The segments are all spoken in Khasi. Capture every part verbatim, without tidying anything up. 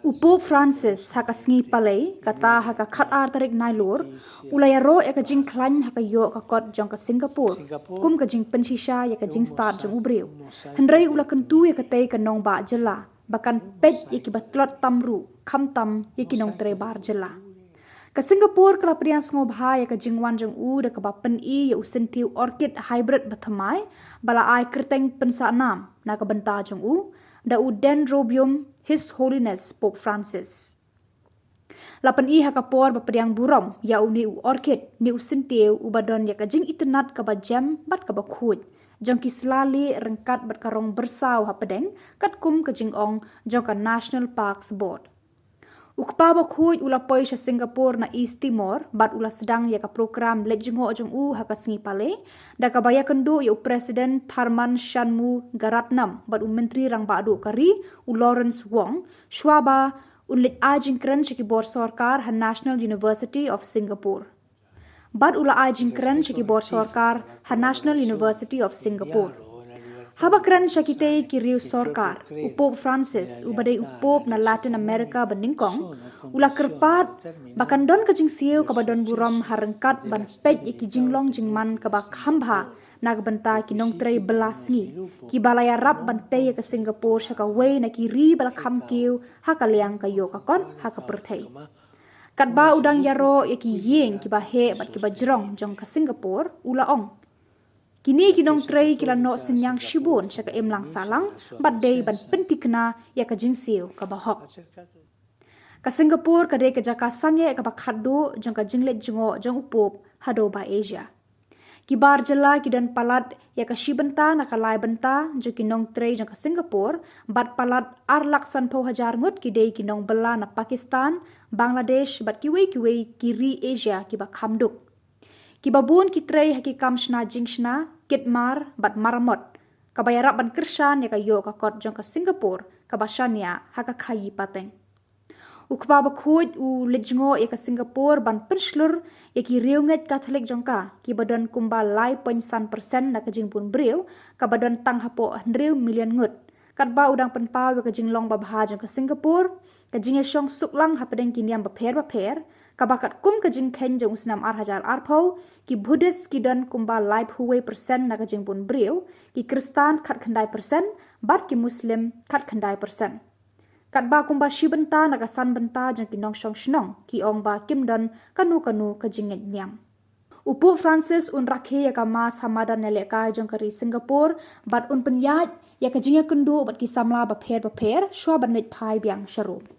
U Pope Francis ha ka sngi Palei, kata ha ka khatar tarik Nailur, u la ïaroh ïa ka jingkhlaiñ ha ka ïoh ka kot jong ka Singapore kum ka jingpynshisha ïa ka jingstad jong u briew. Hynrei u la kyntu ïa katei ka nongbah jylla ba kan peit ïa kiba tlot tam ruh, khamtam ïa ki nongtrei bar jylla. Ka Singapore ka la pdiang sngewbha ïa ka jingwan jong u da kaba pyni ïa u syntiew orchid hybrid bathymmai ba la ai kyrteng pynsah nam na ka bynta jong u da u Dendrobium His Holiness Pope Francis. La pyni ha ka por ba pdiang burom ïa une u orchid ne u syntiew uba don ïa ka jingitynnad kaba jem bad kaba khuid jong ki sla lieh ryngkat bad ka rong byrsaw hapdeng, katkum ka jingong jong ka National Parks Board. U Kpa Bakhuid u la poi sha Singapore na East Timor bad u la sdang ïa ka prokram leit jngoh jong u ha ka sngi Palei da kaba ïakynduh ïa u President Tharman Shanmugaratnam bad u Myntri Rangbah Duh ka ri, u Lawrence Wong, shwa ba un leit ai jingkren sha ki bor sorkar ha National University of Singapore. Bad u la ai jingkren sha ki bor sorkar ha National University of Singapore. Haba kren sha kitei ki riew sorkar, u Pope Francis, uba dei u Pope na Latin America banyngkong, u la kyrpad ba kan don ka jingsiew kaba don burom ha ryngkat ban peit ïa ki jinglong jingman kaba kham bha na ka bynta ki nongtrei bylla sngi kiba la ïarap ban tei ïa ka Singapore sha kawei na ki ri ba la kham kiew ha ka liang ka ïoh ka kot ha ka pyrthei. Katba u dang ïaroh ïa ki ïing kiba heh bad kiba jrong jong ka Singapore, u la ong, kine ki nongtrei ki la noh synñiang shibun sha ka imlang sahlang bad dei ban pynthikna ïa ka jingsiew kaba hok. Ka Singapore ka dei ka jaka sangeh kaba khatduh jong ka jingleit jngoh jong u Pope haduh ba Asia. Ki bar jylla ki don palat ïa ka shi bynta na ka lai bynta jong ki nongtrei jong ka Singapore, bad palat ar lak sanphew hajar ngut ki dei ki nongbylla na Pakistan, Bangladesh bad kiwei kiwei ki ri Asia kiba kham duk. Kiba bun ki trei ha ki kam shna jingshna, kit mar bad maramot, kaba ïarap ban kyrshan ïa ka ïoh ka kot jong ka Singapore kaba shaniah ha ka khaïi pateng. U Kpa Bakhuid u leit jngoh ïa ka Singapore ban pynshlur ïa ki riewngeit Katholik jong ka, kiba don kumba lai point san percent na ka jingbun briew, kaba don tang hapoh hynriew million ngut. Katba u dang pynpaw ïa ka jinglong babha jong ka Singapore, ka jingïashong suk lang hapdeng ki niam bapher bapher, kaba katkum ka jingkheiñ jong u snem ar hajar arphew, ki Buddhist ki don kumba laiphew wei percent na ka jingbun briew, ki Khristan khatkhyndai percent, bad ki Muslim khatkhyndai percent. Katba kumba shi bynta na ka san bynta jong ki nongshong shnong ki ong ba kim don kano kano ka jingngeit niam. U Pope Francis un rakhe ïa ka Mass ha madan ïalehkai jong ka ri Singapore bad un pynïaid ïa ka jingïakynduh bad ki samla bapher bapher shwa ban leit phai biang sha Rome.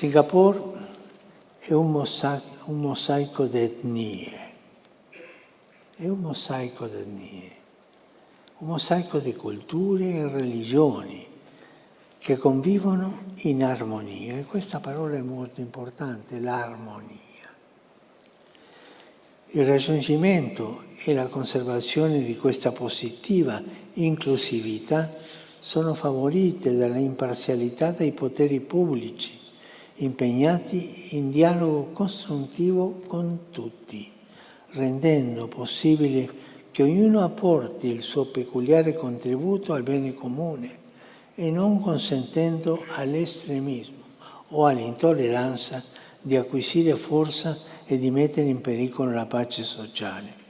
Singapore è un, mosa- un mosaico di etnie, è un mosaico di etnie, un mosaico di culture e religioni che convivono in armonia, e questa parola è molto importante, l'armonia. Il raggiungimento e la conservazione di questa positiva inclusività sono favorite dall'imparzialità dei poteri pubblici, impegnati in dialogo costruttivo con tutti, rendendo possibile che ognuno apporti il suo peculiare contributo al bene comune e non consentendo all'estremismo o all'intolleranza di acquisire forza e di mettere in pericolo la pace sociale.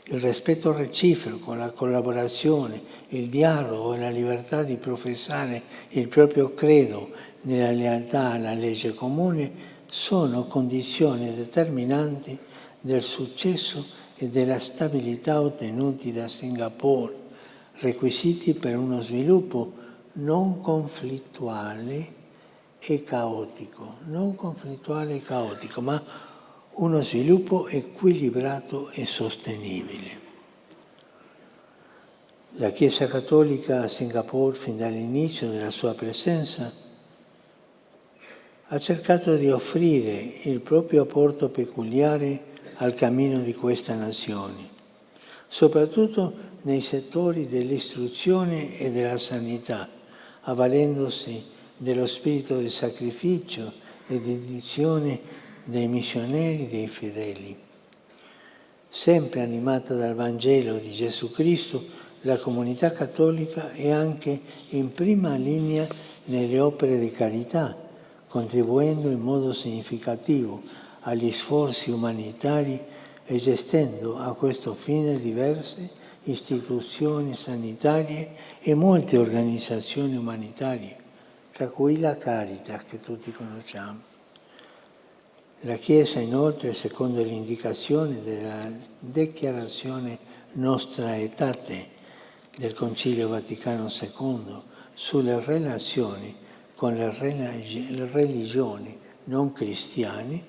Il rispetto reciproco, la collaborazione, il dialogo e la libertà di professare il proprio credo nella lealtà alla legge comune sono condizioni determinanti del successo e della stabilità ottenuti da Singapore, requisiti per uno sviluppo non conflittuale e caotico, non conflittuale e caotico, ma uno sviluppo equilibrato e sostenibile. La Chiesa Cattolica a Singapore, fin dall'inizio della sua presenza, ha cercato di offrire il proprio apporto peculiare al cammino di questa nazione, soprattutto nei settori dell'istruzione e della sanità, avvalendosi dello spirito di sacrificio e dedizione dei missioneri, dei fedeli. Sempre animata dal Vangelo di Gesù Cristo, la comunità cattolica è anche in prima linea nelle opere di carità, contribuendo in modo significativo agli sforzi umanitari e gestendo a questo fine diverse istituzioni sanitarie e molte organizzazioni umanitarie, tra cui la Caritas, che tutti conosciamo. La Chiesa, inoltre, secondo l'indicazione della dichiarazione Nostra Aetate del Concilio Vaticano secondo sulle relazioni con le religi- le religioni non cristiane,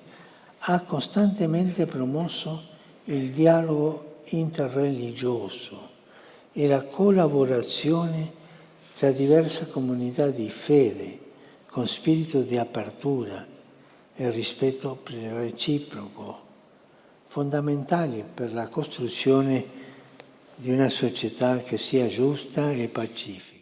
ha costantemente promosso il dialogo interreligioso e la collaborazione tra diverse comunità di fede, con spirito di apertura e rispetto reciproco, fondamentali per la costruzione di una società che sia giusta e pacifica.